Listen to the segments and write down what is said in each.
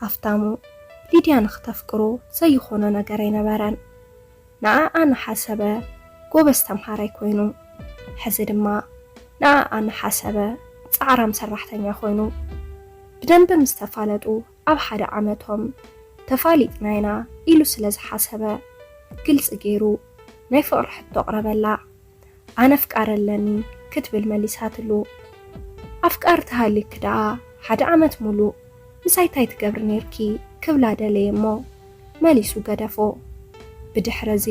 ሃፍታሙ ሊድያ ንኽተፍቅሮ ዘይኾኖ ነገር ኣይነበረን። ንዓኣ እናሓሰበ ጎበዝ ተምሃራይ ኮይኑ፣ ሕዚ ድማ ንዓኣ እናሓሰበ ጻዕራም ሰራሕተኛ ኮይኑ። ብደንቢ ምስ ተፋለጡ ኣብ ሓደ ዓመቶም ተፋሊጥና ኢና ኢሉ ስለ ዝሓሰበ፣ ግልጺ ገይሩ ናይ ፍቕሪ ሕቶ ኣቕረበላ። "ኣነ ኣፍቃሪ ኣለኒ" ክትብል መሊሳትሉ። "ኣፍቃሪ ተሃልዩኪ ደኣ ሓደ ዓመት ሙሉእ ምሳይ እንታይ ትገብሪ ኔርኪ?" ክብላ ደለየ እሞ መሊሱ ገደፎ። ብድሕረዚ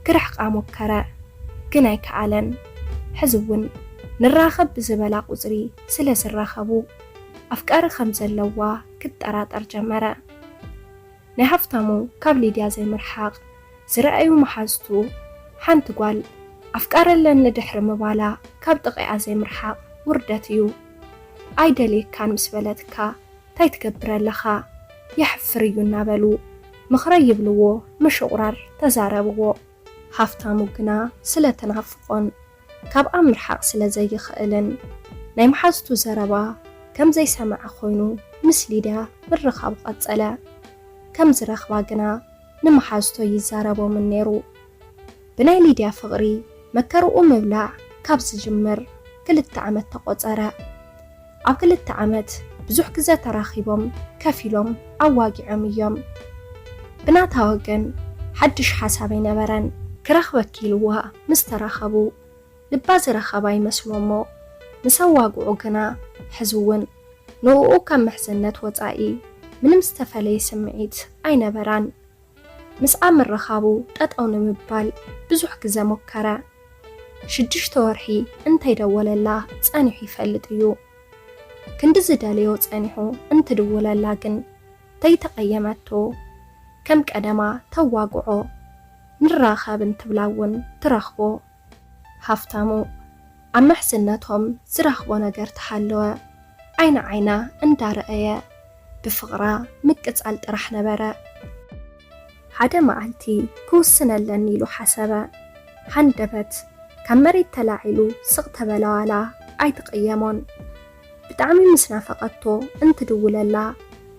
ክርሕቃ ሞከረ፣ ግን ኣይከኣለን። ሕዚ እውን ንራኸብ ብዝበላ ቁጽሪ ስለ ዝራኸቡ፣ ኣፍቃሪ ከም ዘለዋ ክጠራጠር ጀመረ። ናይ ሃፍታሙ ካብ ሊድያ ዘይምርሓቕ ዝረኣዩ መሓዝቱ፣ ሓንቲ ጓል ኣፍቃሪ ኣለኒ ድሕሪ ምባላ ካብ ጥቕኣ ዘይምርሓቕ ውርደት እዩ። "ኣይደልየካን ምስ በለትካ እንታይ ትገብር ኣለኻ? የሕፍር እዩ" እናበሉ ምኽረይ ይብልዎ፣ ምሽቑራር ተዛረብዎ። ሃፍታሙ ግና ስለ ተናፍቖን ካብኣ ምርሓቕ ስለ ዘይኽእልን ናይ መሓዝቱ ዘረባ ከም ዘይሰምዐ ኮይኑ ምስ ሊድያ ምርኻቡ ቀጸለ። ከም ዝረኽባ ግና ንመሓዝቶ ይዛረቦምን ነይሩ። ብናይ ሊድያ ፍቕሪ መከርኡ ምብላዕ ካብ ዝጅምር ክልተ ዓመት ተቖጸረ። ኣብ ክልተ ዓመት ብዙሕ ግዘ ተራኺቦም፣ ከፍ ኢሎም ኣዋጊዖም እዮም። ብናታ ወገን ሓድሽ ሓሳብ ኣይነበረን። ክረኽበኪ ኢልዋ ምስ ተራኸቡ፣ ልባ ዝረኸባ ይመስሎ እሞ ምስ ኣዋግዑ ግና፣ ሕዚ እውን ንእኡ ካብ ምሕዝነት ወጻኢ ምንም ዝተፈለየ ስምዒት ኣይነበራን። ምስኣ ምርኻቡ ጠጠው ንምባል ብዙሕ ግዘ ሞከረ። ሽዱሽተ ወርሒ እንተይደወለላ ጸኒሑ ይፈልጥ እዩ። ክንዲ ዝደለዮ ጸኒሑ እንትድውለላ ግን ተይተቐየመቶ፣ ከም ቀደማ ተዋግዖ። ንራኸብ እንትብላ እውን ትረኽቦ። ሃፍታሙ ኣብ ምሕዝነቶም ዝረኽቦ ነገር ተሃለወ። ዓይኒ ዓይና እንዳረኣየ ብፍቕራ ምቅጻል ጥራሕ ነበረ። ሓደ መዓልቲ ክውስን ኣለኒ ኢሉ ሓሰበ። ሃንደበት ካብ መሬት ተላዒሉ ስቕ ተበለ፣ ዋላ ኣይትቕየሞን። ብጣዕሚ ምስ ናፈቐቶ እንትድውለላ፣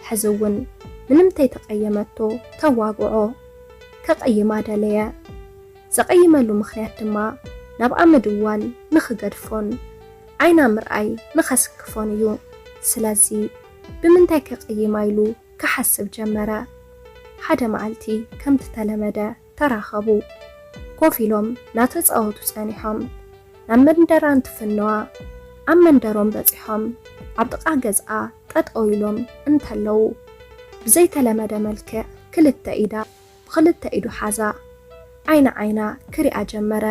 ሕዚ እውን ምንም ተይተቐየመቶ ተዋግዖ። ከቐይማ ደለየ። ዘቐይመሉ ምኽንያት ድማ ናብኣ ምድዋል ንኽገድፎን ዓይና ምርኣይ ንኸስክፎን እዩ። ስለዚ ብምንታይ ከቐይማ ኢሉ ክሓስብ ጀመረ። ሓደ መዓልቲ ከምቲ ተለመደ ተራኸቡ። ኮፍ ኢሎም ናተጻወቱ ጸኒሖም። ናብ መንደራ እንትፍነዋ ኣብ መንደሮም በጺሖም። ኣብ ጥቓ ገዝኣ ጠጠው ኢሎም እንተለዉ፣ ብዘይተለመደ መልክዕ ክልተ ኢዳ ብኽልተ ኢዱ ሓዛ። ዓይኒ ዓይና ክሪኣ ጀመረ።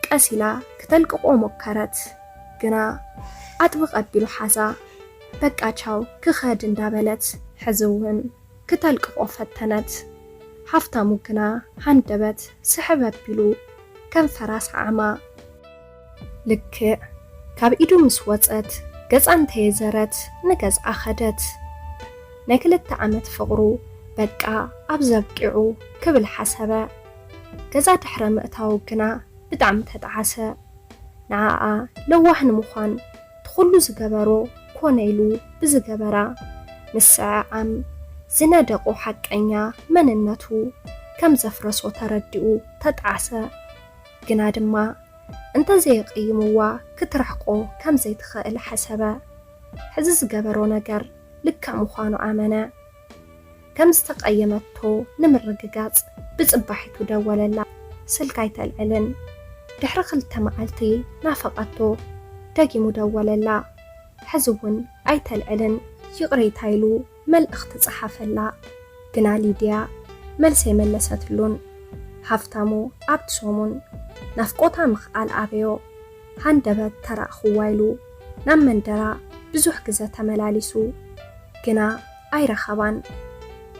ቀስ ኢላ ክተልቅቆ ሞከረት፣ ግና ኣጥብቕ ኣቢሉ ሓዛ። በቃ ቻው ክኸድ እንዳበለት ሕዚ እውን ክተልቅቆ ፈተነት። ሃፍታሙ ግና ሃንደበት ስሕብ ኣቢሉ ከንፈራ ሰዓማ። ልክዕ ካብ ኢዱ ምስ ወጸት ገጻ እንተየዘረት ንገዝኣ ኸደት። ናይ ክልተ ዓመት ፍቕሩ በቃ ኣብዚ ኣብቂዑ ክብል ሓሰበ። ገዛ ድሕሪ ምእታዉ ግና ብጣዕሚ ተጠዓሰ። ንዓኣ ለዋህ ንምዃን እቲ ኩሉ ዝገበሮ ኮነ ኢሉ ብዝገበራ ምስዕዓም ዝነደቆ ሓቀኛ መንነቱ ከም ዘፍረሶ ተረዲኡ ተጠዓሰ። ግና ድማ እንተዘየቕይምዋ ክትርሕቆ ከም ዘይትኽእል ሓሰበ። ሕዚ ዝገበሮ ነገር ልክዕ ምዃኑ ኣመነ። ከም ዝተቐየመቶ ንምርግጋጽ ብጽባሒቱ ደወለላ። ስልካ ኣይተልዕልን። ድሕሪ ክልተ መዓልቲ ናፈቐቶ። ደጊሙ ደወለላ። ሕዚ እውን ኣይተልዕልን። ይቕሬታ ኢሉ መልእኽቲ ጸሓፈላ። ግና ሊድያ መልሲ ኣይመለሰትሉን። ሃፍታሙ ኣብቲ ሰሙን ናፍቆታ ምኽኣል ኣበዮ። ሃንደበት ተራእኽዋ ኢሉ ናብ መንደራ ብዙሕ ግዘ ተመላሊሱ፣ ግና ኣይረኸባን።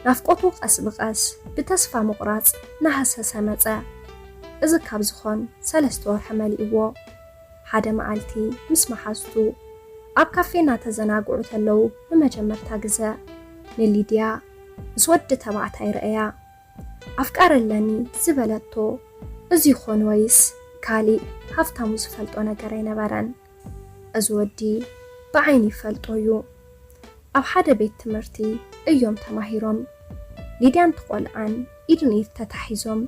ናፍቆቱ ቀስ ብቐስ ብተስፋ ምቑራጽ ናሃሰሰ መጸ። እዚ ካብ ዝኾን ሰለስተ ወርሒ መሊእዎ። ሓደ መዓልቲ ምስ መሓዝቱ ኣብ ካፌ እናተዘናግዑ ተለዉ ንመጀመርታ ግዘ ንሊድያ ምስ ወዲ ተባዕታይ ረእያ። ኣፍቃሪ ኣለኒ ዝበለቶ እዚ ይኾን ወይስ ካሊእ ሃፍታሙ ዝፈልጦ ነገር ኣይነበረን። እዚ ወዲ ብዓይኒ ይፈልጦ እዩ። ኣብ ሓደ ቤት ትምህርቲ እዮም ተማሂሮም። ሊድያን ትቖልዓን ኢድ ንኢድ ተታሒዞም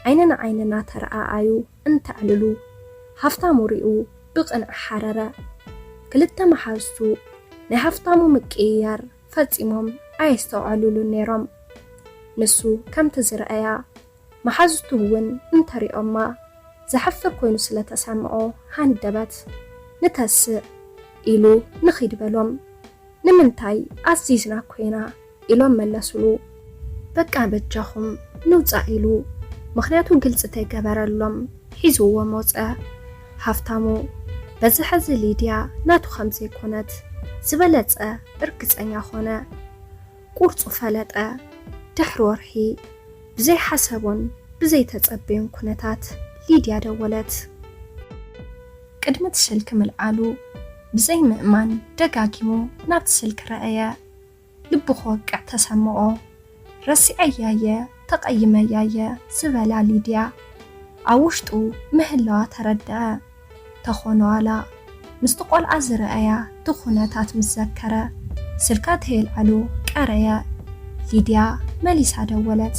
ዓይኒ ንዓይኒ እናተረኣኣዩ እንተዕልሉ፣ ሃፍታሙ ሪኡ ብቕንኢ ሓረረ። ክልተ መሓዝቱ ናይ ሃፍታሙ ምቅይያር ፈጺሞም ኣየስተውዐሉሉን ነይሮም። ንሱ ከምቲ ዝረኣያ፣ መሓዝቱ እውን እንተሪኦማ ዘሕፍር ኮይኑ ስለ ተሰምዖ ሃንደበት። "ንተስእ" ኢሉ ንኺድ በሎም። "ንምንታይ ኣዚዝና ኮይና?" ኢሎም መለሱሉ። "በቃ በጃኹም ንውጻእ" ኢሉ ምኽንያቱ ግልጺ ተይገበረሎም ሒዝዎም ወጸ። ሃፍታሙ በዚ ሕዚ ሊድያ ናቱ ከም ዘይኮነት ዝበለጸ እርግጸኛ ኾነ። ቁርጹ ፈለጠ። ድሕሪ ወርሒ ብዘይሓሰቦን ብዘይተጸበዮን ኩነታት ሊድያ ደወለት። ቅድሚ እቲ ስልኪ ምልዓሉ ብዘይ ምእማን ደጋጊሙ ናብቲ ስልኪ ረኣየ። ልቡ ክወቅዕ ተሰምዖ። "ረሲዐያየ፣ ተቐይመያየ" ዝበላ ሊድያ ኣብ ውሽጡ ምህላዋ ተረድአ። ተኾነ ዋላ ምስቲ ቆልዓ ዝረኣያ እቲ ኩነታት ምስ ዘከረ፣ ስልካ ተየልዓሉ ቀረየ። ሊድያ መሊሳ ደወለት።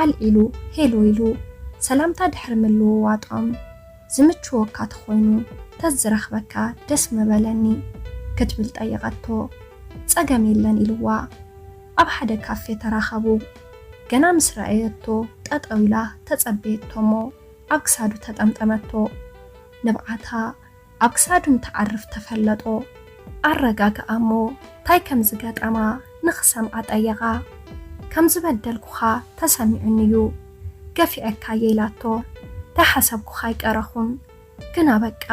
ኣልዒሉ ሄሎ ኢሉ ሰላምታ ድሕሪ ምልውዋጦም፣ "ዝምችወካ ተኾይኑ ተዝረኽበካ ደስ ምበለኒ" ክትብል ጠየቐቶ። "ጸገም የለን" ኢልዋ። ኣብ ሓደ ካፌ ተራኸቡ። ገና ምስ ረኣየቶ ጠጠው ኢላ ተጸበየቶ እሞ ኣብ ክሳዱ ተጠምጠመቶ። ንብዓታ ኣብ ክሳዱ እንትዓርፍ ተፈለጦ። ኣረጋግኣ እሞ ታይ ከም ዝገጠማ ንኽሰምዓ ጠየቓ። "ከም ዝበደልኩኻ ተሰሚዑኒ እዩ፣ ገፊዐካየ" ኢላቶ። "ታይ ሓሰብኩኻ ኣይቀረኹን፣ ግና በቃ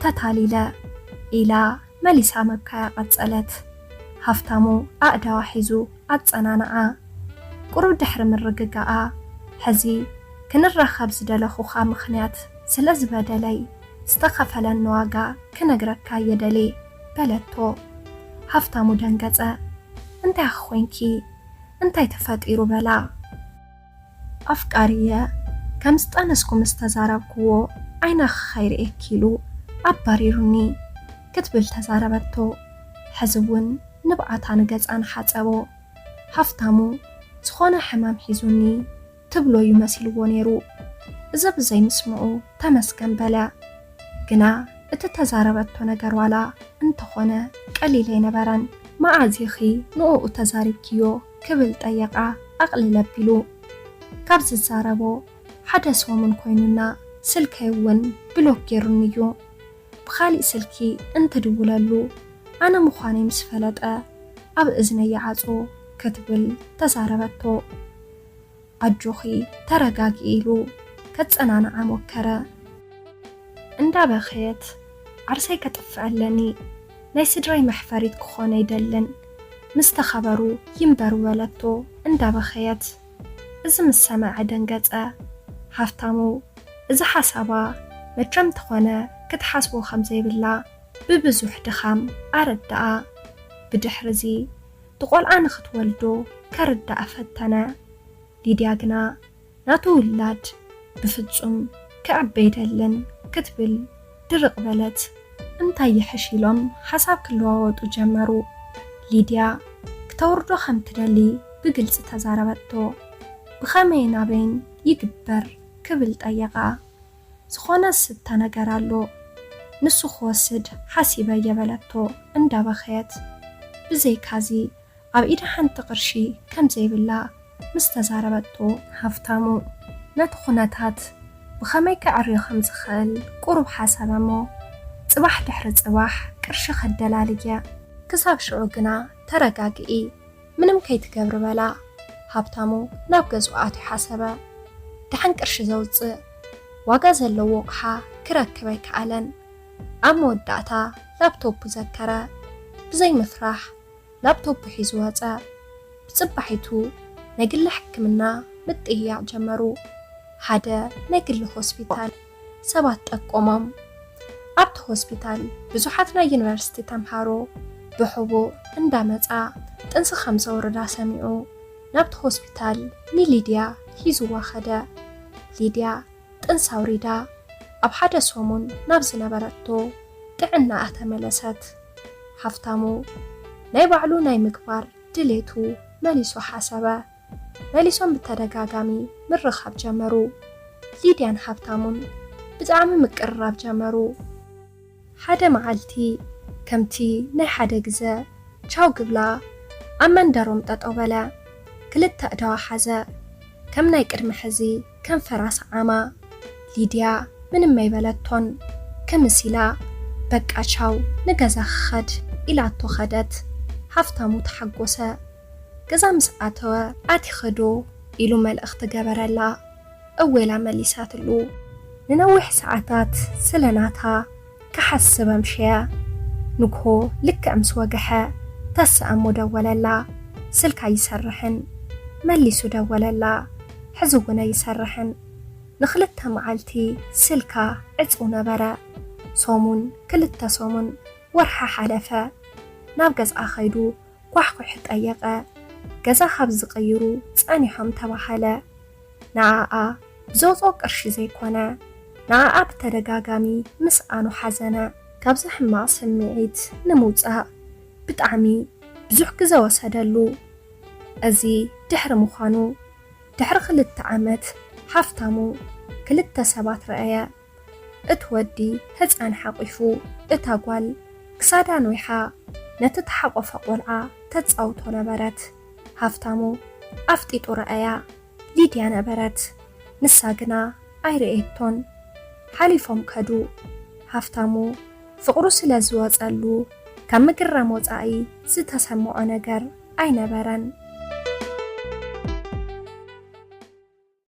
ተታሊለ" ኢላ መሊሳ ምብካያ ቀጸለት። ሃፍታሙ ኣእዳዋ ሒዙ ኣጸናንዓ። ቁሩብ ድሕሪ ምርግጋኣ፣ "ሕዚ ክንራኸብ ዝደለኹኻ ምኽንያት ስለ ዝበደለይ፣ ዝተኸፈለኒ ዋጋ ክነግረካ እየ ደልየ" በለቶ። ሃፍታሙ ደንገጸ። "እንታይ ኮንኪ? እንታይ ተፈጢሩ?" በላ። "ኣፍቃሪየ፣ ከም ዝጠነስኩ ምስ ተዛረብክዎ፣ ዓይንኺ ከይርእየኪ ኢሉ ኣባሪሩኒ" ክትብል ተዛረበቶ። ሕዚ እውን ንብዓታ ንገጻ ንሓጸቦ። ሃፍታሙ፣ "ዝኾነ ሕማም ሒዙኒ" ትብሎ እዩ መሲልዎ ነይሩ። እዚ ብዘይ ምስምዑ ተመስገን በለ። ግና እቲ ተዛረበቶ ነገር ዋላ እንተኾነ ቀሊል ኣይነበረን። "መዓዝ ኢኺ ንእኡ ተዛሪብክዮ?" ክብል ጠየቓ ኣቕልል ኣቢሉ። "ካብ ዝዛረቦ ሓደ ሰሙን ኮይኑና፣ ስልከይ እውን ብሎክ ገይሩኒ እዩ። ብኻሊእ ስልኪ እንትድውለሉ ኣነ ምዃነይ ምስ ፈለጠ ኣብ እዝነይ ይዓጹ" ክትብል ተዛረበቶ። "ኣጆኺ፣ ተረጋግኢ" ኢሉ ከጸናንዓ ሞከረ። እንዳበኸየት፣ "ዓርሰይ ከጥፍእ ኣለኒ፣ ናይ ስድራይ መሕፈሪት ክኾን ኣይደልን፣ ምስ ተኸበሩ ይንበሩ" በለቶ እንዳበኸየት። እዚ ምስ ሰምዐ ደንገጸ። ሃፍታሙ እዚ ሓሳባ መቸም ተኾነ ክትሓስቦ ከም ዘይብላ ብብዙሕ ድኻም ኣረድኣ። ብድሕርዚ እቲ ቆልዓ ንኽትወልዶ ከርድኣ ፈተነ። ሊድያ ግና ናቱ ውላድ ብፍጹም ክዕበ ኣይደልን ክትብል ድርቕ በለት። እንታይ ይሕሽ ኢሎም ሓሳብ ክለዋወጡ ጀመሩ። ሊድያ ክተውርዶ ከም ትደሊ ብግልጺ ተዛረበቶ። "ብኸመይን ኣበይን ይግበር?" ክብል ጠየቓ። "ዝኾነ ዝስተ ነገር ኣሎ፣ ንሱ ክወስድ ሓሲበ እየ" በለቶ እንዳበኸየት። ብዘይካዚ ኣብ ኢዳ ሓንቲ ቅርሺ ከም ዘይብላ ምስ ተዛረበቶ፣ ሃፍታሙ ነቲ ኩነታት ብኸመይ ከዕርዮ ከም ዝኽእል ቁሩብ ሓሰበ እሞ፣ "ጽባሕ ድሕሪ ጽባሕ ቅርሺ ከደላልየ፣ ክሳብ ሽዑ ግና ተረጋግኢ፣ ምንም ከይትገብሪ" በላ። ሃብታሙ ናብ ገዝኡ ኣትዩ ሓሰበ። ደሓን ቅርሺ ዘውጽእ ዋጋ ዘለዎ ኣቕሓ ክረክብ ኣይከኣለን። ኣብ መወዳእታ ላፕቶፑ ዘከረ። ብዘይ ምፍራሕ ላፕቶፑ ሒዙ ወጸ። ብጽባሒቱ ናይ ግሊ ሕክምና ምጥይያቕ ጀመሩ። ሓደ ናይ ግሊ ሆስፒታል ሰባት ጠቆሞም። ኣብቲ ሆስፒታል ብዙሓት ናይ ዩኒቨርሲቲ ተምሃሮ ብሕቡእ እንዳመጻ ጥንሲ ከም ዘውርዳ ሰሚዑ ናብቲ ሆስፒታል ንሊድያ ሒዝዋ ኸደ። ሊድያ ጥንሲ ኣውሪዳ ኣብ ሓደ ሰሙን ናብ ዝነበረቶ ጥዕናኣ ተመለሰት። ሃፍታሙ ናይ ባዕሉ ናይ ምግባር ድሌቱ መሊሱ ሓሰበ። መሊሶም ብተደጋጋሚ ምርኻብ ጀመሩ። ሊድያን ሃብታሙን ብጣዕሚ ምቅርራብ ጀመሩ። ሓደ መዓልቲ ከምቲ ናይ ሓደ ግዘ ቻው ግብላ ኣብ መንደሮም ጠጠው በለ። ክልተ እዳዋ ሓዘ። ከም ናይ ቅድሚ ሕዚ ከም ፈራስ ዓማ። ሊድያ ምንም ኣይበለቶን። ክምስ ኢላ በቃ ቻው ንገዛ ክኸድ ኢላቶ ኸደት። ሃፍታሙ ተሓጎሰ። ገዛ ምስ ኣተወ ኣቲኸ ዶ ኢሉ መልእኽቲ ገበረላ። እወ ኢላ መሊሳትሉ። ንነዊሕ ሰዓታት ስለ ናታ ክሓስብ ኣምሸየ። ንግሆ ልክዕ ምስ ወግሐ ተስኣሞ ደወለላ። ስልካ ኣይሰርሕን። መሊሱ ደወለላ። ሕዚ እውን ኣይሰርሕን። ንኽልተ መዓልቲ ስልካ ዕጹው ነበረ። ሰሙን፣ ክልተ ሰሙን፣ ወርሒ ሓለፈ። ናብ ገዝኣ ኸይዱ ኳሕኩሕ ጠየቐ። ገዛ ካብ ዝቕይሩ ጸኒሖም ተባሃለ። ንኣኣ ብዘውፅኦ ቅርሺ ዘይኮነ፣ ንኣኣ ብተደጋጋሚ ምስኣኑ ሓዘነ። ካብዚ ሕማቕ ስምዒት ንምውጻእ ብጣዕሚ ብዙሕ ግዘ ወሰደሉ። እዚ ድሕሪ ምዃኑ፣ ድሕሪ ክልተ ዓመት ሃፍታሙ ክልተ ሰባት ረኣየ። እቲ ወዲ ህጻን ሓቂፉ፣ እታ ጓል ክሳዳ ኖይሓ ነቲ ተሓቆፈ ቆልዓ ተጻውቶ ነበረት። ሃፍታሙ ኣፍጢጡ ረኣያ። ሊድያ ነበረት። ንሳ ግና ኣይረኣየቶን። ሓሊፎም ከዱ። ሃፍታሙ ፍቕሩ ስለ ዝወጸሉ ካብ ምግራም ወጻኢ ዝተሰምዖ ነገር ኣይነበረን።